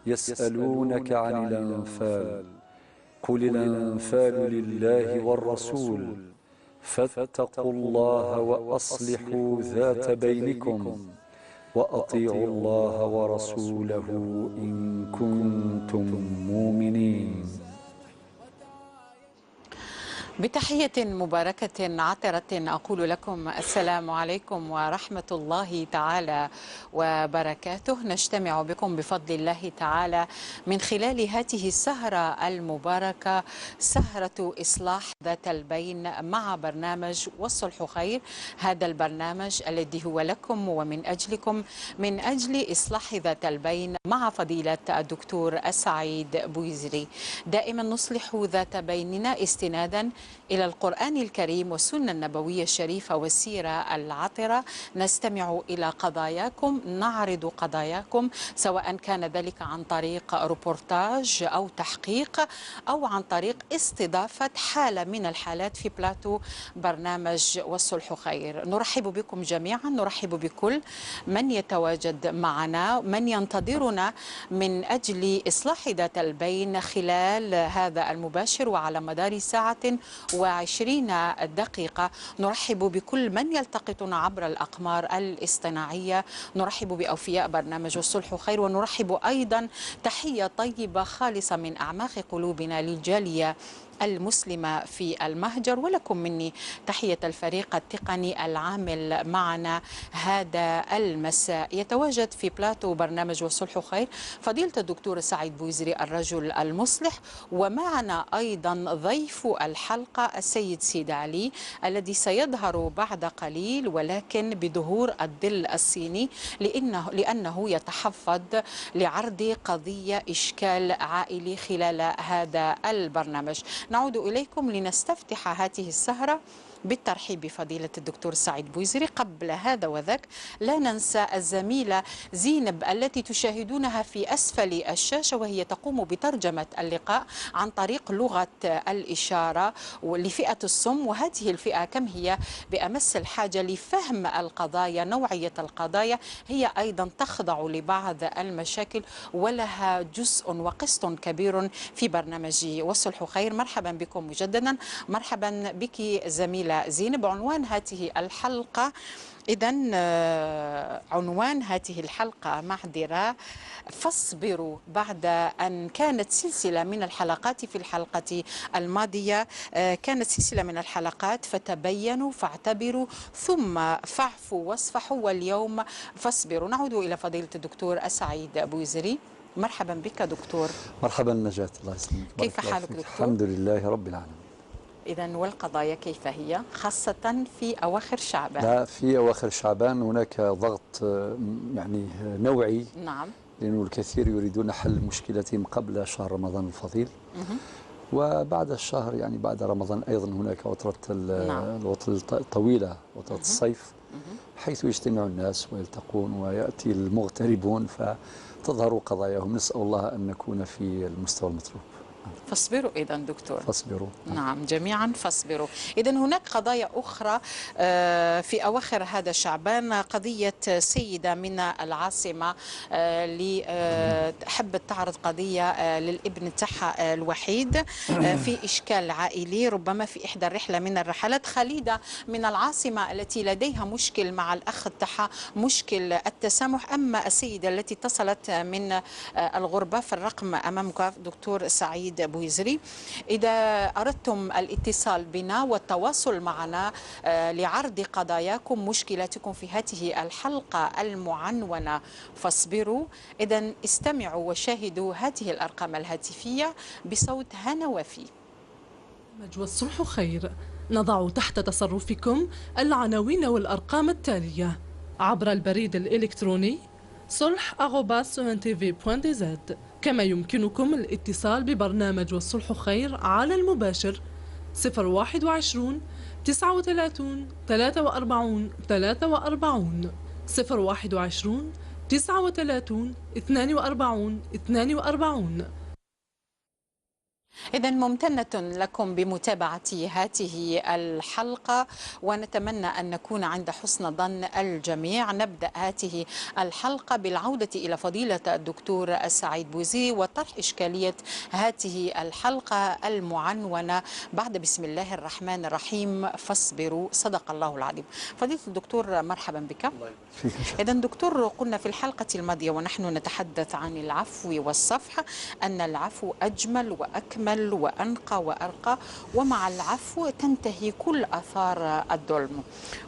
يسألونك عن الأنفال قل الأنفال لله والرسول فاتقوا الله وأصلحوا ذات بينكم وأطيعوا الله ورسوله إن كنتم مؤمنين. بتحية مباركة عطرة أقول لكم السلام عليكم ورحمة الله تعالى وبركاته. نجتمع بكم بفضل الله تعالى من خلال هذه السهرة المباركة، سهرة إصلاح ذات البين مع برنامج والصلح خير. هذا البرنامج الذي هو لكم ومن أجلكم، من أجل إصلاح ذات البين مع فضيلة الدكتور السعيد بويزري. دائما نصلح ذات بيننا استنادا إلى القرآن الكريم والسنة النبوية الشريفة والسيرة العطرة. نستمع إلى قضاياكم، نعرض قضاياكم، سواء كان ذلك عن طريق روبورتاج أو تحقيق أو عن طريق استضافة حالة من الحالات في بلاتو برنامج والصلح خير. نرحب بكم جميعا، نرحب بكل من يتواجد معنا، من ينتظرنا من أجل إصلاح ذات البين خلال هذا المباشر وعلى مدار 1:20 ساعة. نرحب بكل من يلتقطنا عبر الأقمار الاصطناعية، نرحب بأوفياء برنامج الصلح خير، ونرحب أيضا تحية طيبة خالصة من أعماق قلوبنا للجالية المسلمة في المهجر. ولكم مني تحية الفريق التقني العامل معنا هذا المساء. يتواجد في بلاتو برنامج والصلح خير فضيلة الدكتور سعيد بويزري الرجل المصلح، ومعنا أيضا ضيف الحلقة السيد سيد علي الذي سيظهر بعد قليل، ولكن بظهور الظل الصيني لأنه يتحفظ لعرض قضية إشكال عائلي خلال هذا البرنامج. نعود إليكم لنستفتح هذه السهرة بالترحيب بفضيلة الدكتور سعيد بويزري. قبل هذا وذاك لا ننسى الزميلة زينب التي تشاهدونها في أسفل الشاشة، وهي تقوم بترجمة اللقاء عن طريق لغة الإشارة لفئة الصم، وهذه الفئة كم هي بأمس الحاجة لفهم القضايا، نوعية القضايا. هي أيضا تخضع لبعض المشاكل ولها جزء وقسط كبير في برنامج والصلح خير. مرحبا بكم مجددا، مرحبا بك زميلة زينب. عنوان هذه الحلقة إذا، عنوان هذه الحلقة معذرة، فاصبروا، بعد أن كانت سلسلة من الحلقات في الحلقة الماضية، كانت سلسلة من الحلقات فتبينوا فاعتبروا ثم فاعفوا واصفحوا، واليوم فاصبروا. نعود إلى فضيلة الدكتور السعيد بويزري. مرحبا بك دكتور. مرحبا نجاة، الله يسلمك. كيف حالك دكتور؟ الحمد لله رب العالمين. إذا والقضايا كيف هي، خاصة في أواخر شعبان؟ لا، في أواخر شعبان هناك ضغط يعني نوعي. لأنه الكثير يريدون حل مشكلتهم قبل شهر رمضان الفضيل. وبعد الشهر، يعني بعد رمضان، أيضا هناك عطلة العطلة الطويلة، عطلة الصيف، حيث يجتمع الناس ويلتقون ويأتي المغتربون فتظهر قضاياهم. نسأل الله أن نكون في المستوى المطلوب. فاصبروا إذا دكتور. فاصبروا. نعم، جميعا فاصبروا. إذا هناك قضايا أخرى في أواخر هذا شعبان، قضية سيدة من العاصمة اللي حبت تعرض قضية للابن تاعها الوحيد في إشكال عائلي، ربما في إحدى الرحلة من الرحلات. خليدة من العاصمة التي لديها مشكل مع الأخ تاعها، مشكل التسامح. أما السيدة التي اتصلت من الغربة فالرقم أمامك دكتور سعيد بويزري. إذا أردتم الاتصال بنا والتواصل معنا لعرض قضاياكم، مشكلاتكم في هذه الحلقة المعنونة فاصبروا، إذا استمعوا وشاهدوا هذه الأرقام الهاتفية بصوت هنا وفي والصلح خير. نضع تحت تصرفكم العناوين والأرقام التالية عبر البريد الإلكتروني صلح@tv.dz. كما يمكنكم الاتصال ببرنامج والصلح خير على المباشر 021 39 43 43، 021 39 42 42. إذا ممتنة لكم بمتابعة هذه الحلقة، ونتمنى أن نكون عند حسن ظن الجميع. نبدأ هذه الحلقة بالعودة إلى فضيلة الدكتور السعيد بوزي وطرح إشكالية هذه الحلقة المعنونة بعد بسم الله الرحمن الرحيم فاصبروا، صدق الله العظيم. فضيلة الدكتور مرحبا بك. إذا دكتور، قلنا في الحلقة الماضية ونحن نتحدث عن العفو والصفح أن العفو أجمل وأكمل وأنقى وأرقى، ومع العفو تنتهي كل آثار الظلم.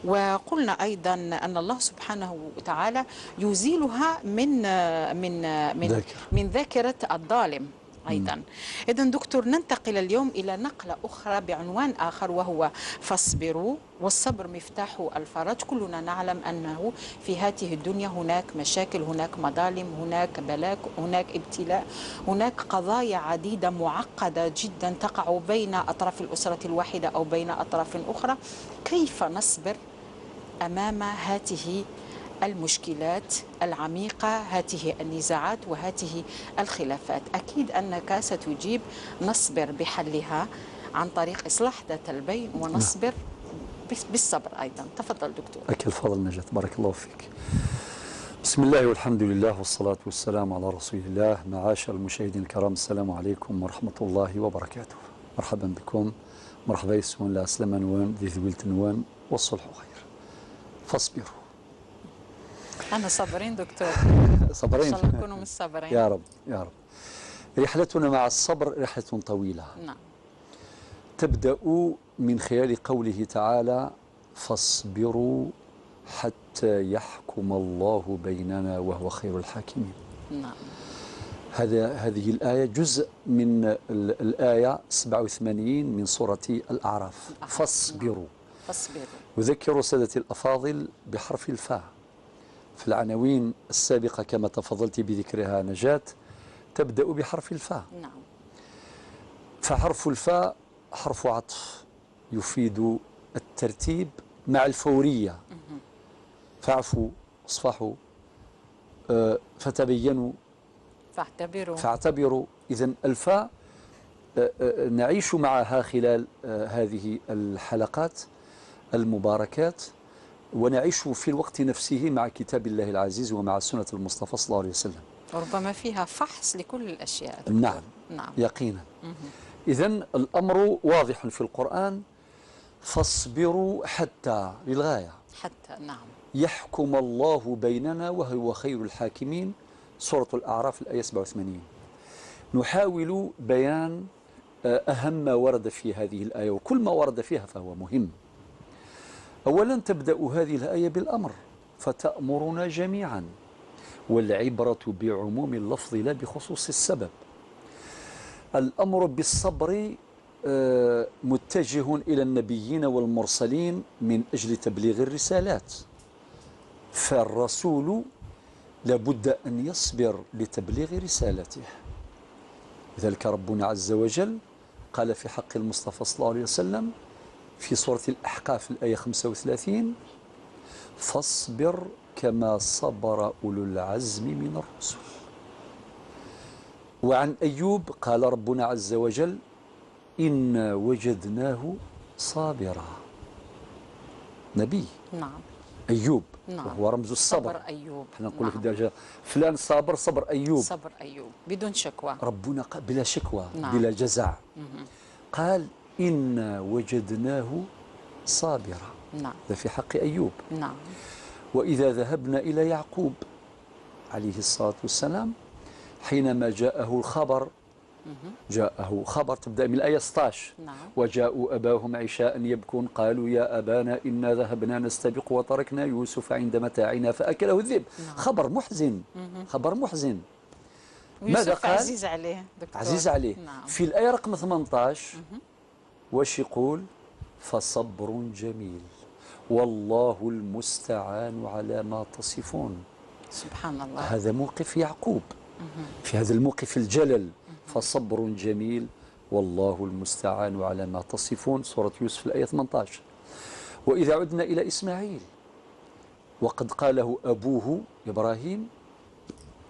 وقلنا أيضا أن الله سبحانه وتعالى يزيلها من من من من ذاكرة الظالم أيضا. إذا دكتور، ننتقل اليوم إلى نقلة أخرى بعنوان آخر وهو فاصبروا، والصبر مفتاح الفرج. كلنا نعلم أنه في هذه الدنيا هناك مشاكل، هناك مظالم، هناك بلاء، هناك ابتلاء، هناك قضايا عديدة معقدة جدا تقع بين أطراف الأسرة الواحدة أو بين أطراف أخرى. كيف نصبر أمام هذه المشكلات العميقة، هذه النزاعات وهذه الخلافات؟ أكيد أنك ستجيب نصبر بحلها عن طريق إصلاح ذات البين، ونصبر بالصبر أيضا. تفضل دكتور. أكل فضل نجاة، بارك الله فيك. بسم الله والحمد لله والصلاة والسلام على رسول الله. معاشر المشاهدين الكرام، السلام عليكم ورحمة الله وبركاته. مرحبا بكم، مرحبا يسون لا سلام نوان ذي ذويلت نوان، والصلح خير. فاصبروا. أنا صابرين دكتور. صابرين، إن شاء الله نكونوا من الصابرين يا رب يا رب. رحلتنا مع الصبر رحلة طويلة. نعم. تبدأ من خلال قوله تعالى فاصبروا حتى يحكم الله بيننا وهو خير الحاكمين. نعم. هذه الآية جزء من الآية 87 من سورة الأعراف. فاصبروا. نعم. فاصبروا. أذكر سادتي الأفاضل بحرف الفاء في العناوين السابقة كما تفضلت بذكرها نجاة، تبدأ بحرف الفاء. نعم. فحرف الفاء حرف عطف يفيد الترتيب مع الفورية. فاعفوا، اصفحوا، فتبينوا، فاعتبروا، فاعتبروا. إذن الفاء نعيش معها خلال هذه الحلقات المباركات، ونعيش في الوقت نفسه مع كتاب الله العزيز ومع سنة المصطفى صلى الله عليه وسلم. ربما فيها فحص لكل الأشياء. نعم. نعم. يقينا. إذن الأمر واضح في القرآن، فاصبروا حتى للغاية، حتى نعم يحكم الله بيننا وهو خير الحاكمين. سورة الأعراف الآية 87. نحاول بيان أهم ما ورد في هذه الآية، وكل ما ورد فيها فهو مهم. أولا تبدأ هذه الآية بالأمر، فتأمرنا جميعا، والعبرة بعموم اللفظ لا بخصوص السبب. الأمر بالصبر متجه إلى النبيين والمرسلين من أجل تبليغ الرسالات، فالرسول لابد أن يصبر لتبليغ رسالته. لذلك ربنا عز وجل قال في حق المصطفى صلى الله عليه وسلم في سورة الأحقاف الآية 35: فاصبر كما صبر أولو العزم من الرسل. وعن أيوب قال ربنا عز وجل: إنا وجدناه صابرا. نبي. نعم. أيوب. نعم. وهو رمز الصبر. صبر أيوب. احنا نقول نعم. في الدرجة فلان صابر، صبر أيوب. صبر أيوب بدون شكوى. ربنا بلا شكوى. نعم. بلا جزع. قال إنا وجدناه صابرا. نعم. هذا في حق أيوب. نعم. وإذا ذهبنا إلى يعقوب عليه الصلاة والسلام حينما جاءه الخبر، جاءه خبر تبدأ من الآية 16. نعم. وجاءوا أباهم عشاء يبكون قالوا يا أبانا إنا ذهبنا نستبق وتركنا يوسف عند متاعنا فأكله الذئب. نعم. خبر محزن. خبر محزن. ماذا قال؟ عزيز عليه دكتور. عزيز عليه. نعم. في الآية رقم 18 واش يقول؟ فصبر جميل والله المستعان على ما تصفون. سبحان الله. هذا موقف يعقوب في هذا الموقف الجلل. فصبر جميل والله المستعان على ما تصفون، سورة يوسف الآية 18. وإذا عدنا إلى إسماعيل وقد قاله أبوه إبراهيم: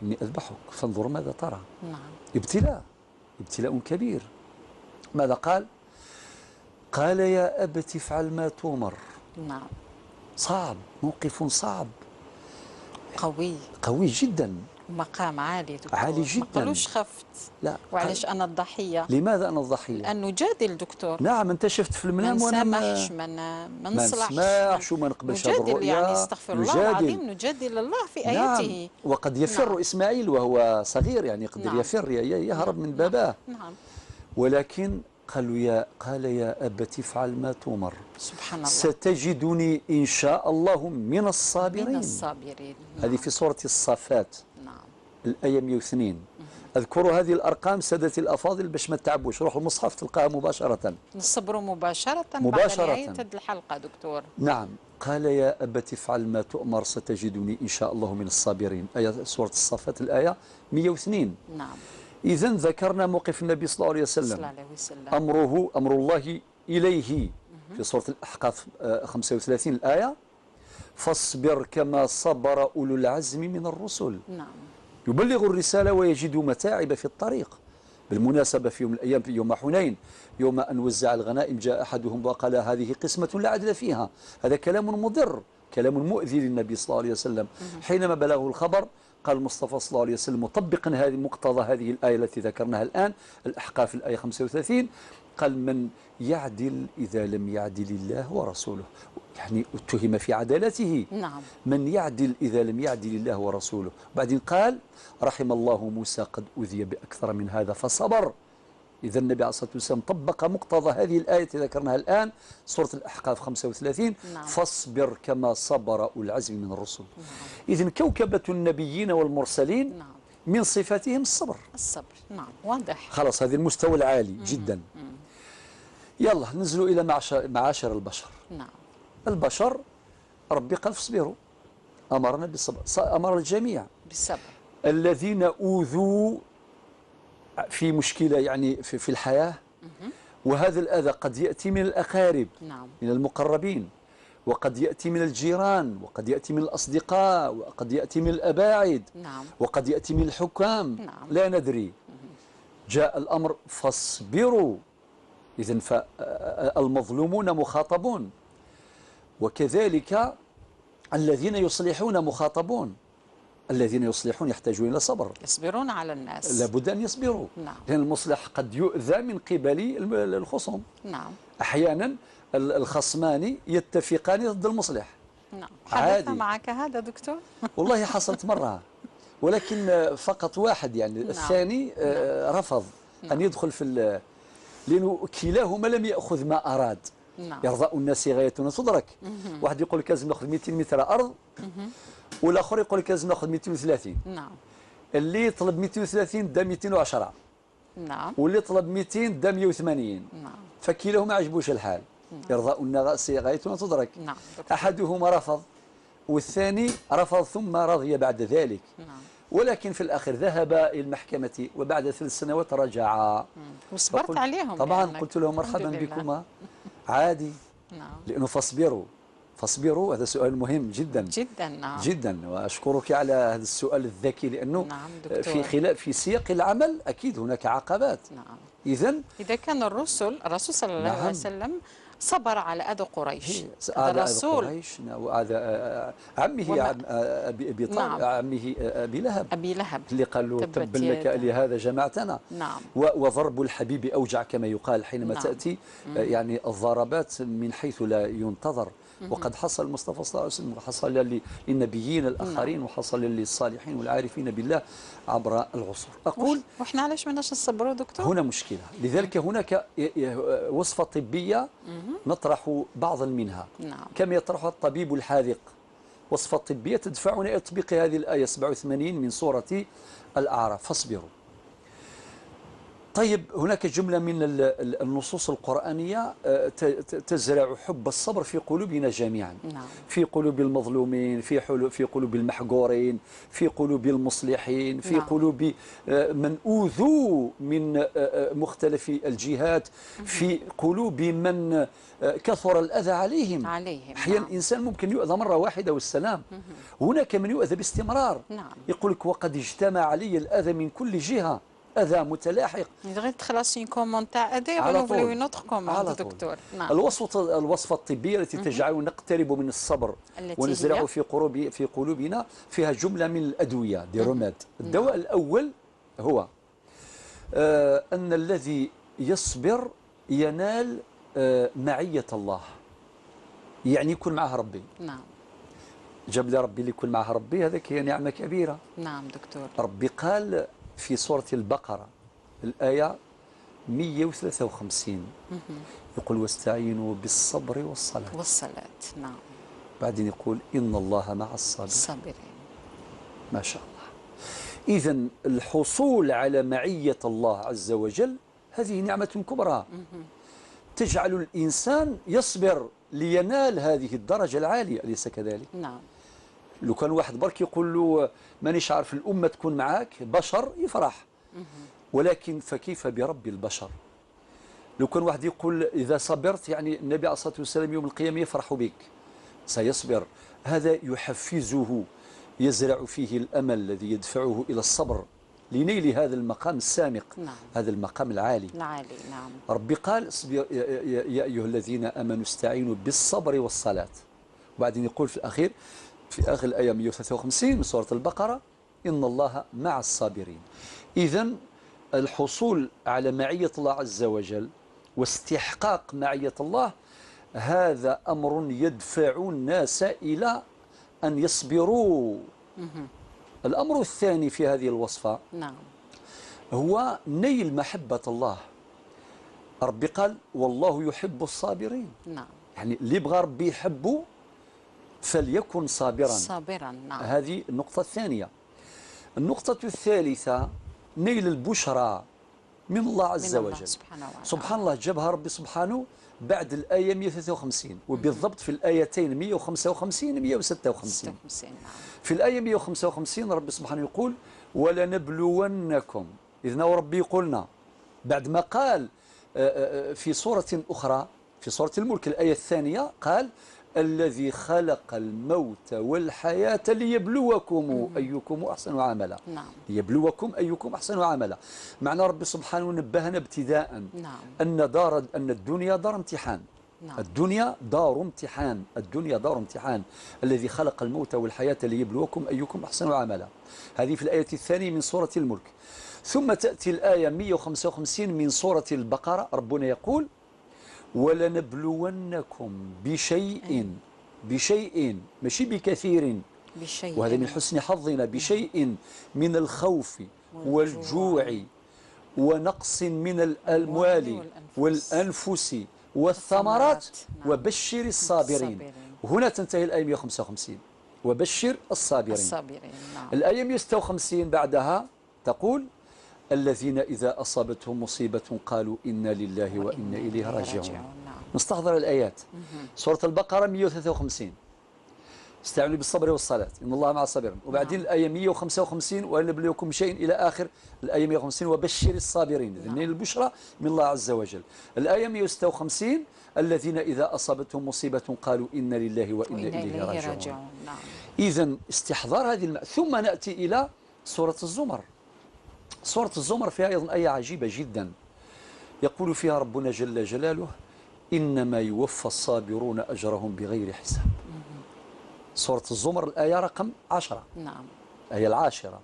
إني أذبحك فانظر ماذا ترى. نعم. ابتلاء، ابتلاء كبير. ماذا قال؟ قال يا أبت افعل ما تؤمر. نعم. صعب، موقف صعب، قوي، قوي جدا، مقام عالي دكتور. عالي جدا. ما قالوش خفت. لا. وعلاش أنا الضحية؟ لماذا أنا الضحية؟ لأنه جادل دكتور. نعم، أنت شفت في المنام وأنا ما نسامحش، ما نصلحش، ما نسمحش وما نقبلش هذه الرؤيا. يعني استغفر الله العظيم، نجادل الله في آياته. نعم. وقد يفر. نعم. إسماعيل وهو صغير يعني يقدر. نعم. يفر، يهرب. نعم. من باباه. نعم. ولكن قال يا أبت افعل ما تؤمر. سبحان الله. ستجدني إن شاء الله من الصابرين. من الصابرين. نعم. هذه في سورة الصافات. نعم. الآية 102. أذكر هذه الأرقام سادتي الأفاضل باش ما تعبوش، روحوا المصحف تلقاها مباشرة. نصبروا مباشرة بعد نهاية الحلقة دكتور. نعم. قال يا أبت افعل ما تؤمر ستجدني إن شاء الله من الصابرين. آية سورة الصافات الآية 102. نعم. إذا ذكرنا موقف النبي صلى الله عليه وسلم، أمره أمر الله إليه في سورة الأحقاف 35 الآية: فاصبر كما صبر أولو العزم من الرسل. نعم. يبلغ الرسالة ويجد متاعب في الطريق. بالمناسبة في يوم من الأيام، في يوم حنين، يوم أن وزع الغنائم، جاء أحدهم وقال هذه قسمة لا عدل فيها. هذا كلام مضر، كلام مؤذي للنبي صلى الله عليه وسلم. حينما بلغه الخبر قال المصطفى صلى الله عليه وسلم مطبقا هذه مقتضى هذه الآية التي ذكرناها الآن، الأحقاف الآية 35، قال من يعدل إذا لم يعدل الله ورسوله. يعني اتهم في عدالته. نعم. من يعدل إذا لم يعدل الله ورسوله. بعدين قال رحم الله موسى قد أوذي بأكثر من هذا فصبر. إذا النبي عليه الصلاة والسلام طبق مقتضى هذه الآية التي ذكرناها الآن، سورة الأحقاف 35. نعم. فاصبر كما صبر أولو العزم من الرسل. نعم. إذن كوكبة النبيين والمرسلين. نعم. من صفاتهم الصبر. الصبر. نعم، واضح. خلاص، هذا المستوى العالي جدا. يلا ننزلوا إلى معاشر البشر. نعم. البشر ربي قال فاصبروا، أمرنا بالصبر، أمر الجميع بالصبر. الذين أوذوا في مشكلة يعني في الحياة، وهذا الأذى قد يأتي من الأقارب. نعم. من المقربين، وقد يأتي من الجيران، وقد يأتي من الأصدقاء، وقد يأتي من الأباعد. نعم. وقد يأتي من الحكام. نعم. لا ندري. جاء الأمر فاصبروا. إذن فالمظلومون مخاطبون، وكذلك الذين يصلحون مخاطبون. الذين يصلحون يحتاجون إلى صبر، يصبرون على الناس، لابد أن يصبروا. نعم. لأن المصلح قد يؤذى من قبل الخصوم. نعم. أحيانا الخصمان يتفقان ضد المصلح. نعم. حدث معك هذا دكتور؟ والله حصلت مرة، ولكن فقط واحد يعني. نعم. الثاني. نعم. رفض. نعم. أن يدخل في، لأنه كلاهما لم يأخذ ما أراد. نعم. إرضاء الناس غاية تدرك. واحد يقول لك لازم ناخذ 200 متر أرض، والاخر يقول لك لازم ناخذ 230. نعم. اللي طلب 230 دا 210. نعم. واللي طلب 200 دا 180. نعم. فكلاهما ما عجبوش الحال. نعم. إرضاء الناس غاية تدرك. نعم. أحدهما رفض والثاني رفض ثم رضي بعد ذلك. نعم. ولكن في الأخير ذهب إلى المحكمة وبعد 3 سنوات رجع. وصبرت عليهم طبعا. قلت لهم مرحبا بكما، عادي. نعم. لأنه فاصبروا، فاصبروا، هذا سؤال مهم جدا جدا. نعم. جدا، وأشكرك على هذا السؤال الذكي، لأنه نعم دكتور. في خلال في سياق العمل أكيد هناك عقبات. نعم. إذا إذا كان الرسول صلى الله نعم. عليه وسلم صبر على أذى قريش. على الرسول قريش وأذى عمه أبي طالب. نعم. عمه أبي لهب. أبي لهب اللي قال له تبا لك لهذا جمعتنا. نعم. وضرب الحبيب أوجع كما يقال، حينما نعم. تأتي يعني الضربات من حيث لا ينتظر. وقد حصل المصطفى صلى الله عليه وسلم، وحصل للنبيين الآخرين، نعم. وحصل للصالحين والعارفين بالله عبر العصور. أقول وإحنا علاش ماناش نصبروا دكتور؟ هنا مشكلة. لذلك هناك وصفة طبية نطرح بعضا منها. نعم. كما يطرحها الطبيب الحاذق. وصفة طبية تدفعنا إلى تطبيق هذه الآية 87 من سورة الأعراف: فاصبروا. طيب، هناك جملة من النصوص القرآنية تزرع حب الصبر في قلوبنا جميعا. نعم. في قلوب المظلومين، في قلوب المحقورين، في قلوب المصلحين، في نعم. قلوب من أوذوا من مختلف الجهات، في قلوب من كثر الأذى عليهم. أحيانا نعم. الإنسان ممكن يؤذى مرة واحدة والسلام. هناك من يؤذى باستمرار. نعم. يقول لك وقد اجتمع علي الأذى من كل جهة. أذى متلاحق. غير تخلص une commande تاع أذى renouveler une autre commande دكتور. نعم. الوصفة الطبية التي تجعلنا نقترب من الصبر ونزرعه في قلوبنا فيها جملة من الأدوية، des remèdes. الدواء الأول هو أن الذي يصبر ينال معية الله، يعني يكون معه ربي. نعم. جاب لي ربي اللي يكون معه ربي، هذاك هي نعمة كبيرة. نعم دكتور. ربي قال في سورة البقرة الآية 153 يقول واستعينوا بالصبر والصلاة. والصلاة، نعم. بعدين يقول إن الله مع الصابرين. ما شاء الله. إذا الحصول على معية الله عز وجل هذه نعمة كبرى تجعل الإنسان يصبر لينال هذه الدرجة العالية، أليس كذلك؟ نعم. لو كان واحد برك يقول له مانيش عارف الأمة تكون معاك، بشر يفرح، ولكن فكيف برب البشر؟ لو كان واحد يقول إذا صبرت، يعني النبي عليه الصلاة والسلام يوم القيامة يفرح بك، سيصبر. هذا يحفزه، يزرع فيه الأمل الذي يدفعه إلى الصبر لنيل هذا المقام السامق. نعم. هذا المقام العالي. العالي، نعم. ربي قال يا أيها الذين آمنوا استعينوا بالصبر والصلاة. وبعدين يقول في الأخير، في آخر الآية 153 من سورة البقرة، إن الله مع الصابرين. إذا الحصول على معية الله عز وجل واستحقاق معية الله هذا أمر يدفع الناس إلى أن يصبروا. الأمر الثاني في هذه الوصفة، نعم، هو نيل محبة الله. ربي قال والله يحب الصابرين. نعم. يعني اللي بغى ربي يحبه فليكن صابرا. صابرا، نعم. هذه النقطة الثانية. النقطة الثالثة نيل البشرى من الله عز وجل. سبحانه وتعالى. سبحان الله، جابها ربي سبحانه بعد الآية 153، وبالضبط في الآيتين 155 156. في الآية 155 ربي سبحانه يقول ولنبلونكم. إذن ربي يقولنا بعد ما قال في سورة أخرى، في سورة الملك الآية الثانية، قال الذي خلق الموت والحياة ليبلوكم أيكم أحسن عملا. نعم. ليبلوكم أيكم أحسن عملا. معنى ربي سبحانه نبهنا ابتداء. نعم. أن الدنيا دار امتحان. نعم. الدنيا دار امتحان، الدنيا دار امتحان. الذي خلق الموت والحياة ليبلوكم أيكم أحسن عملا. هذه في الآية الثانية من سورة الملك. ثم تأتي الآية 155 من سورة البقرة، ربنا يقول ولنبلونكم بشيء، بشيء ماشي بكثير، بشيء، وهذا من حسن حظنا، بشيء من الخوف والجوع ونقص من الأموال والأنفس والثمرات وبشر الصابرين. وهنا تنتهي الآية 155، وبشر الصابرين. نعم. الآية 156 بعدها تقول الذين إذا أصابتهم مصيبة قالوا إنا لله وإنا إليه راجعون. نعم. نستحضر الآيات. سورة البقرة 153، استعينوا بالصبر والصلاة إن الله مع الصابرين. وبعدين نعم. الآية 155 ولنبلوكم شيء إلى آخر الآية 150 وبشر الصابرين. نعم. البشرى من الله عز وجل. الآية 156 الذين إذا أصابتهم مصيبة قالوا إنا لله وإنا إليه راجعون. نعم. إذا استحضار هذه ثم نأتي إلى سورة الزمر. سورة الزمر فيها أيضا آية عجيبة جدا، يقول فيها ربنا جل جلاله إنما يوفى الصابرون أجرهم بغير حساب. سورة الزمر الآية رقم 10. نعم. الآية 10.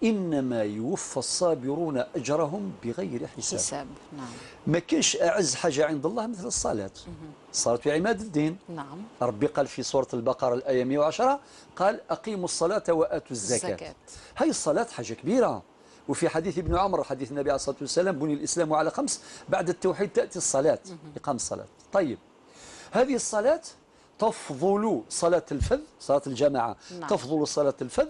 إنما يوفى الصابرون أجرهم بغير حساب. نعم. ما كاينش أعز حاجة عند الله مثل الصلاة. الصلاة عماد الدين. نعم. ربي قال في سورة البقرة الآية 110 قال أقيموا الصلاة وآتوا الزكاة. هاي الصلاة حاجة كبيرة. وفي حديث ابن عمر، حديث النبي عليه الصلاة والسلام، بني الإسلام على 5، بعد التوحيد تأتي الصلاة، إقام الصلاة. طيب هذه الصلاة تفضل صلاة الفذ، صلاة الجماعة. نعم. تفضل صلاة الفذ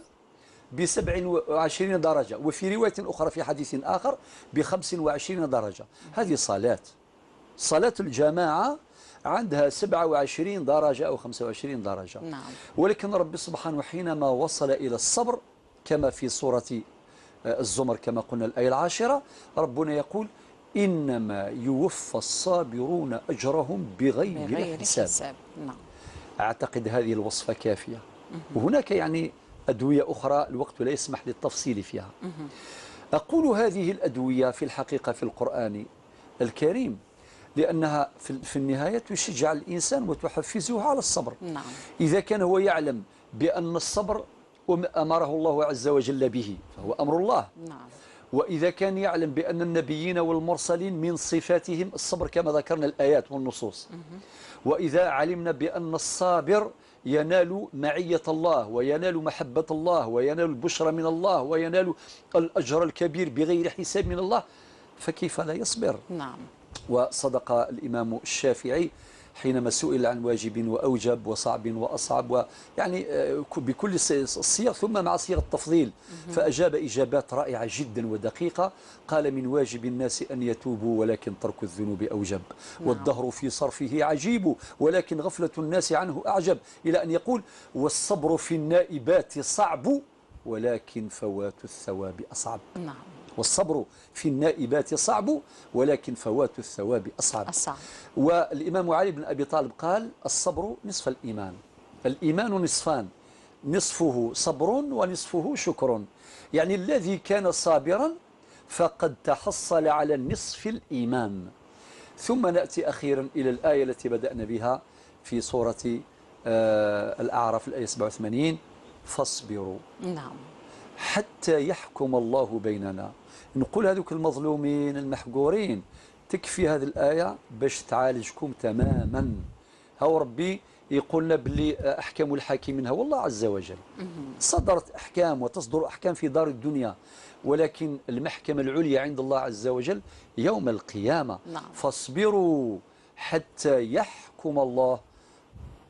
ب27 درجة، وفي رواية أخرى في حديث آخر ب25 درجة. هذه صلاة، صلاة الجماعة عندها 27 درجة أو 25 درجة. نعم. ولكن ربي سبحانه حينما وصل إلى الصبر كما في سورة الزمر كما قلنا الآية 10، ربنا يقول إنما يوفى الصابرون أجرهم بغير حساب. نعم. أعتقد هذه الوصفة كافية. وهناك يعني أدوية أخرى الوقت لا يسمح للتفصيل فيها. أقول هذه الأدوية في الحقيقة في القرآن الكريم لأنها في النهاية تشجع الإنسان وتحفزه على الصبر. نعم. إذا كان هو يعلم بأن الصبر أمره الله عز وجل به فهو أمر الله. نعم. وإذا كان يعلم بأن النبيين والمرسلين من صفاتهم الصبر كما ذكرنا الآيات والنصوص. وإذا علمنا بأن الصابر ينال معية الله وينال محبة الله وينال البشرى من الله وينال الأجر الكبير بغير حساب من الله، فكيف لا يصبر؟ نعم. وصدق الإمام الشافعي حينما سئل عن واجب وأوجب وصعب وأصعب، يعني بكل الصيغ ثم مع صيغ التفضيل، فأجاب إجابات رائعة جدا ودقيقة. قال: من واجب الناس أن يتوبوا ولكن ترك الذنوب أوجب. نعم. والدهر في صرفه عجيب ولكن غفلة الناس عنه أعجب، إلى أن يقول: والصبر في النائبات صعب ولكن فوات الثواب أصعب. نعم. والصبر في النائبات صعب ولكن فوات الثواب أصعب. أصعب. والإمام علي بن أبي طالب قال: الصبر نصف الإيمان، الإيمان نصفان، نصفه صبر ونصفه شكر. يعني الذي كان صابرا فقد تحصل على نصف الإيمان. ثم نأتي أخيرا إلى الآية التي بدأنا بها في سورة الأعراف الآية 87: فاصبروا. نعم. حتى يحكم الله بيننا. نقول هذوك المظلومين المحقورين تكفي هذه الآية باش تعالجكم تماما. هاو ربي يقولنا باللي أحكام الحاكمين هو الله عز وجل. صدرت أحكام وتصدر أحكام في دار الدنيا، ولكن المحكمة العليا عند الله عز وجل يوم القيامة. نعم. فاصبروا حتى يحكم الله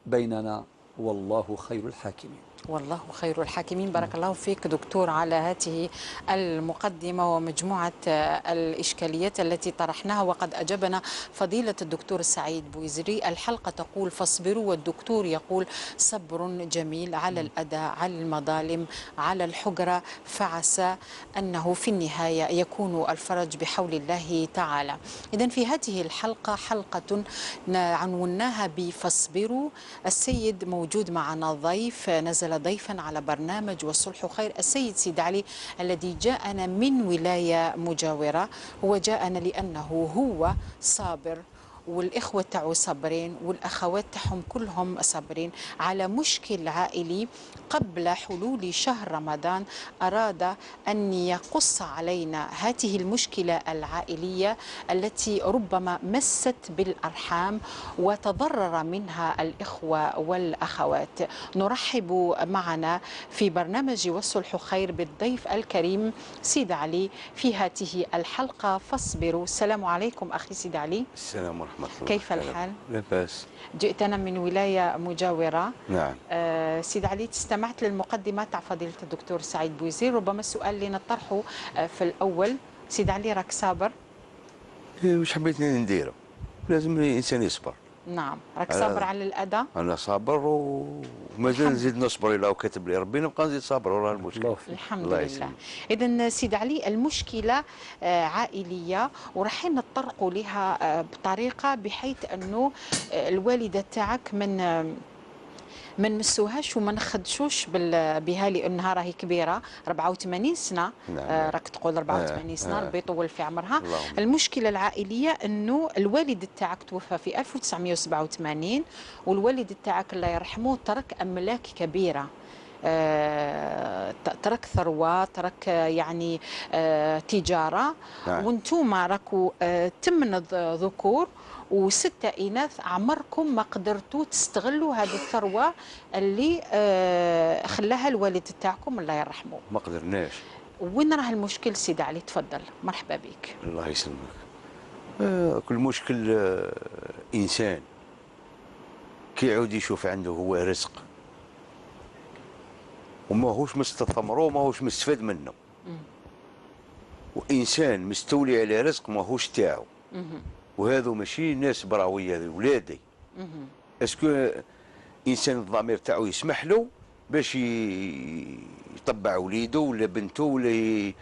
بيننا والله خير الحاكمين. والله خير الحاكمين. بارك الله فيك دكتور على هذه المقدمة ومجموعة الإشكاليات التي طرحناها، وقد أجابنا فضيلة الدكتور سعيد بويزري. الحلقة تقول فاصبروا، والدكتور يقول صبر جميل على الأذى، على المظالم، على الحجرة، فعسى أنه في النهاية يكون الفرج بحول الله تعالى. إذن في هذه الحلقة حلقة عنوناها بفاصبروا. السيد موجود معنا ضيف، نزل ضيفا على برنامج والصلح خير، السيد سيد علي الذي جاءنا من ولاية مجاورة. هو جاءنا لأنه هو صابر، والإخوة تاعو صابرين، والأخوات تاعهم كلهم صابرين على مشكل عائلي قبل حلول شهر رمضان. أراد أن يقص علينا هذه المشكلة العائلية التي ربما مست بالأرحام وتضرر منها الإخوة والأخوات. نرحب معنا في برنامج والصلح خير بالضيف الكريم سيد علي في هذه الحلقة فاصبروا. السلام عليكم أخي سيد علي. السلام ورحمة الله. كيف الحال؟ لا بأس. جئتنا من ولاية مجاورة. نعم. سيد علي، استمعت للمقدمة تاع فضيلة الدكتور سعيد بويزير. ربما السؤال اللي نطرحه في الأول، سيد علي راك صابر؟ واش حبيتني ندير؟ لازم الإنسان يصبر. نعم، راك صابر على الأذى؟ أنا صابر ومازال نزيد نصبر، إلا كتب لي ربي نبقى نزيد صابر وراه المشكل. الحمد لله. إذا سيد علي، المشكلة عائلية وراح نتطرقوا لها بطريقة بحيث أنه الوالدة تاعك ما نمسوهاش وما نخدشوش بها لانها راهي كبيرة، 84 سنة. نعم. راك تقول 84 سنة، ربي يطول في عمرها. المشكلة العائلية انه الوالد تاعك توفى في 1987، والوالد تاعك الله يرحمه ترك املاك كبيرة، ترك ثروة، ترك يعني تجارة. نعم. وانتم راكو 8 ذكور و6 إناث، عمركم ما قدرتوا تستغلوا هذه الثروة اللي خلاها الوالد تاعكم الله يرحمه. ما قدرناش. وين راه المشكل سيد علي؟ تفضل، مرحبا بك. الله يسلمك. كل مشكل إنسان كي يعود يشوف عنده هو رزق وماهوش مستثمره وماهوش مستفاد منه، وإنسان مستولي على رزق ماهوش تاعو، وهذو ماشي ناس براويه، هذو ولادي. est-ce que انسان الضمير تاعو يسمح له باش يطبع وليده ولا بنته ولا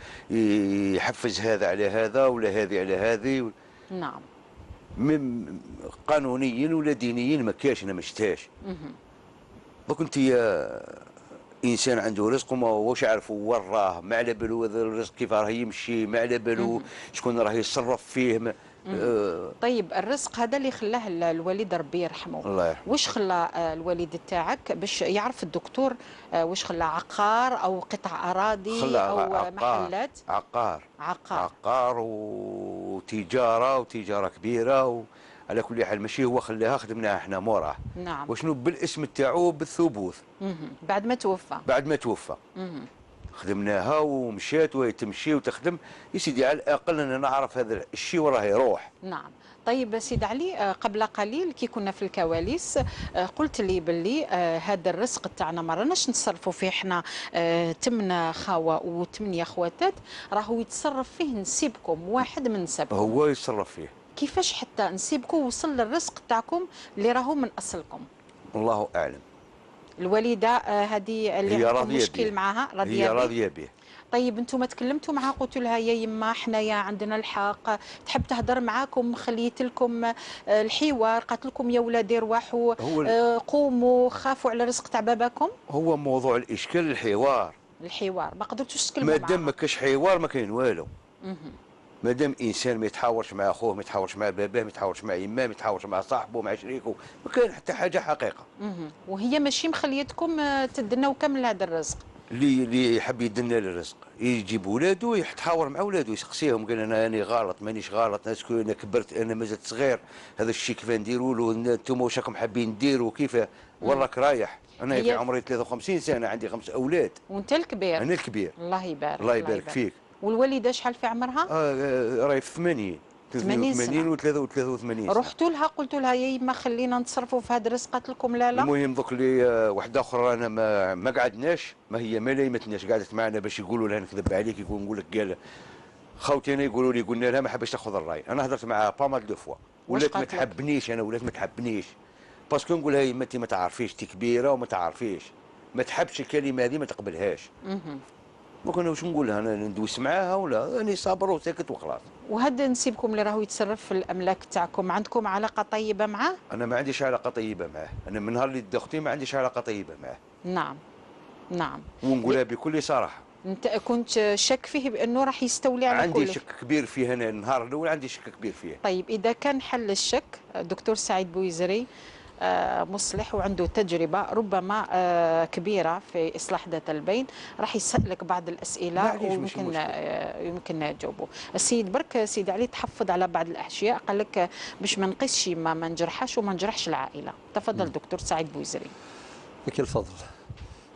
يحفز هذا على هذا ولا هذه على هذه؟ نعم. من قانونيا ولا دينيا ما كاش، انا ما شفتهاش. دوك انت انسان عنده رزق وما هوش عارف وين راه، ما على بالو هذا الرزق كيف راه يمشي، ما على بالو شكون راه يتصرف فيه. طيب الرزق هذا اللي خلاه الوالد ربي يرحمه، الله يرحمه، واش خلى الوالد تاعك باش يعرف الدكتور؟ واش خلى؟ عقار او قطع اراضي او عقار، محلات؟ عقار عقار عقار وتجارة، وتجارة كبيرة. على كل حال ماشي هو خلاها، خدمناها احنا موراه. نعم. وشنو بالاسم تاعو بالثبوت. بعد ما توفى. بعد ما توفى. خدمناها ومشات وهي تمشي وتخدم يا سيدي، على الاقل انا نعرف هذا الشيء وراه يروح. نعم. طيب سيد علي، قبل قليل كي كنا في الكواليس قلت لي باللي هذا الرزق تاعنا ما راناش نتصرفوا فيه احنا، 8 خاوه و8 خواتات، راهو يتصرف فيه نسيبكم، واحد من نسبكم هو يتصرف فيه. كيفاش حتى نسيبكم وصل للرزق تاعكم اللي راهو من اصلكم؟ الله اعلم. الوالدة هذه اللي عندكم مشكل معها راضية، هي راضية به. طيب انتم تكلمتوا معها، قلتوا لها يا يما حنايا عندنا الحق، تحب تهضر معاكم، خليت لكم الحوار، قالت لكم يا ولادي رواحوا قوموا خافوا على الرزق تاع باباكم؟ هو موضوع الاشكال الحوار. الحوار ما قدرتوش تكلموا معها. مادام ما كاش حوار ما كاين والو. مادام انسان ما يتحاورش مع اخوه، ما يتحاورش مع باباه، ما يتحاورش مع يماه، ما يتحاورش مع صاحبه، مع شريكه، ما كاين حتى حاجة حقيقة. وهي ماشي مخليتكم تدناو كامل هذا الرزق. اللي يحب يدنا للرزق يجيب ولادو، يتحاور مع ولادو، يسقسيهم، قال انا راني غلط مانيش غلط، est-ce que انا كبرت، انا مازلت صغير، هذا الشيء كيف نديروا له، انتم واش راكم حابين ديروا، كيف وراك رايح. انا في عمري 53 سنة، عندي 5 اولاد. وانت الكبير؟ انا الكبير. الله يبارك. الله يبارك فيك. والوالدة شحال في عمرها؟ راهي في 80 82 و 83. رحتوا لها قلتوا لها يا يما خلينا نتصرفوا في هذا الرزق، قالت لكم لا لا؟ المهم دوك اللي واحدة اخرى انا ما قعدناش، ما هي ما لايمتناش، قعدت معنا باش يقولوا لها نكذب عليك، يقول نقول لك قال خوتي انا يقولوا لي قلنا لها ما حبش تاخذ الراي، انا هضرت معاها pas mal de fois، ولات ما تحبنيش انا، ولات ما تحبنيش parce que نقول لها يما انت ما تعرفيش، انت كبيرة وما تعرفيش، ما تحبش الكلمة هذه، ما تقبلهاش. donc انا واش نقول لها؟ انا ندوس معاها ولا راني صابر وساكت وخلاص. وهذا نسيبكم اللي راهو يتصرف في الاملاك تاعكم، عندكم علاقة طيبة معاه؟ انا ما عنديش علاقة طيبة معاه، انا من نهار اللي دا اختي ما عنديش علاقة طيبة معاه. نعم نعم. ونقولها بكل صراحة. انت كنت شك فيه بانه راح يستولي على عندي كل؟ شك كبير فيه انا النهار الاول، عندي شك كبير فيه. طيب اذا كان حل الشك، دكتور سعيد بويزري مصلح وعنده تجربة ربما كبيرة في إصلاح ذات البين، راح يسألك بعض الأسئلة ويمكن يمكن تجاوبه. السيد برك سيد علي تحفظ على بعض الأشياء، قال لك باش ما نقيسش ما نجرحش وما نجرحش العائلة. تفضل دكتور سعيد بويزري. لك الفضل.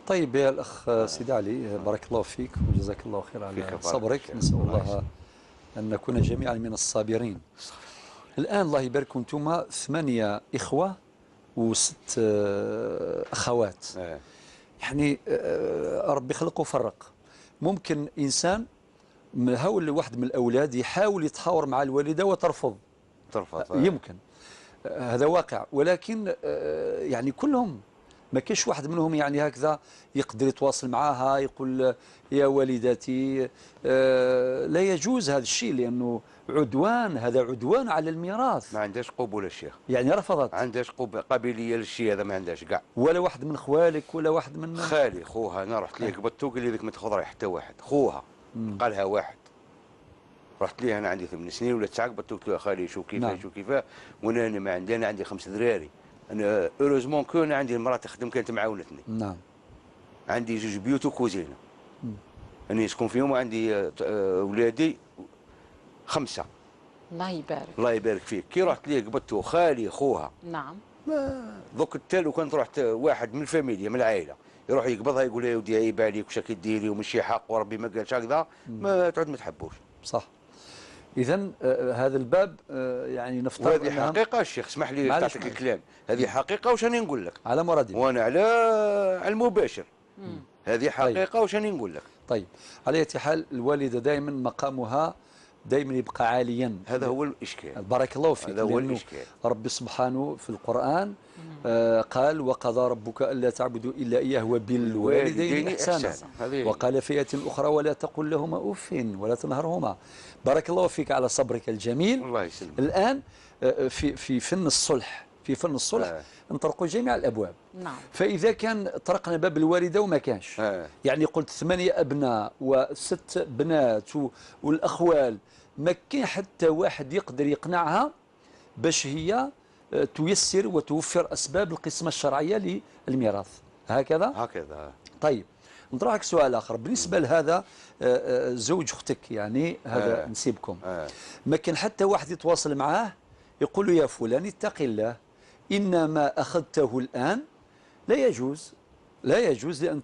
طيب يا الأخ سيد علي، بارك الله فيك وجزاك الله خير على صبرك، نسأل الله أن نكون جميعا من الصابرين. الآن الله يبارك، انتم 8 إخوة و6 أخوات. يعني ربي خلق وفرق. ممكن إنسان هو واحد من الأولاد يحاول يتحاور مع الوالدة وترفض. ترفض. يمكن هذا واقع، ولكن يعني كلهم ما كاينش واحد منهم يعني هكذا يقدر يتواصل معاها يقول يا والدتي. لا يجوز هذا الشيء لأنه عدوان، هذا عدوان على الميراث. ما عندهاش قبول الشيخ، يعني رفضت، ما عندهاش قابلية للشيء هذا، ما عندهاش كاع. ولا واحد من خوالك ولا واحد من خالي خوها، انا رحت ليه قبضته قال لي ذيك ما تاخذ راي حتى واحد، خوها قالها واحد. رحت ليه انا عندي 8 سنين ولا 9، قبضته قلت له يا خالي شو كيفاه. نعم. شو كيفاه، وانا ما عندي، انا عندي 5 دراري، انا heureusement que انا عندي المراة تخدم كانت معاونتني. نعم. عندي 2 بيوت وكوزينه انا نسكن فيهم، وعندي اولادي 5. الله يبارك. الله يبارك فيك. كي رحت ليه قبضته خالي خوها. نعم. دوك التال وكان رحت واحد من الفاميليا من العائلة يروح يقبضها يقول لها يا ودي عيب عليك واش راكي ديري ومشي حق وربي ما قالش هكذا، ما تعود ما تحبوش. صح. إذا هذا الباب يعني نفترض وهذه حقيقة الشيخ، اسمح لي نعطيك الكلام، هذه حقيقة واش راني نقول لك على مرادي وأنا على المباشر. هذه حقيقة. طيب. واش راني نقول لك. طيب على أي حال الوالدة دائما مقامها دائما يبقى عاليا. هذا هو الإشكال. بارك الله فيك. هذا هو الإشكال. ربي سبحانه في القرآن قال وقضى ربك ألا تعبدوا إلا إياه وبالوالدين إحسانا، وقال في آية أخرى ولا تقل لهما أف ولا تنهرهما. بارك الله فيك على صبرك الجميل. الله يسلمك. الآن في فن الصلح، في فن الصلح نطرقوا جميع الابواب. نعم. فاذا كان طرقنا باب الوالدة وما كانش، يعني قلت 8 ابناء و6 بنات والاخوال، ما كاين حتى واحد يقدر يقنعها باش هي تيسر وتوفر اسباب القسمة الشرعية للميراث. هكذا؟ هكذا. طيب نطرح لك سؤال اخر بالنسبة لهذا زوج اختك، يعني هذا نسيبكم، ما كان حتى واحد يتواصل معاه يقول له يا فلان اتق الله، إن ما أخذته الآن لا يجوز، لا يجوز لأن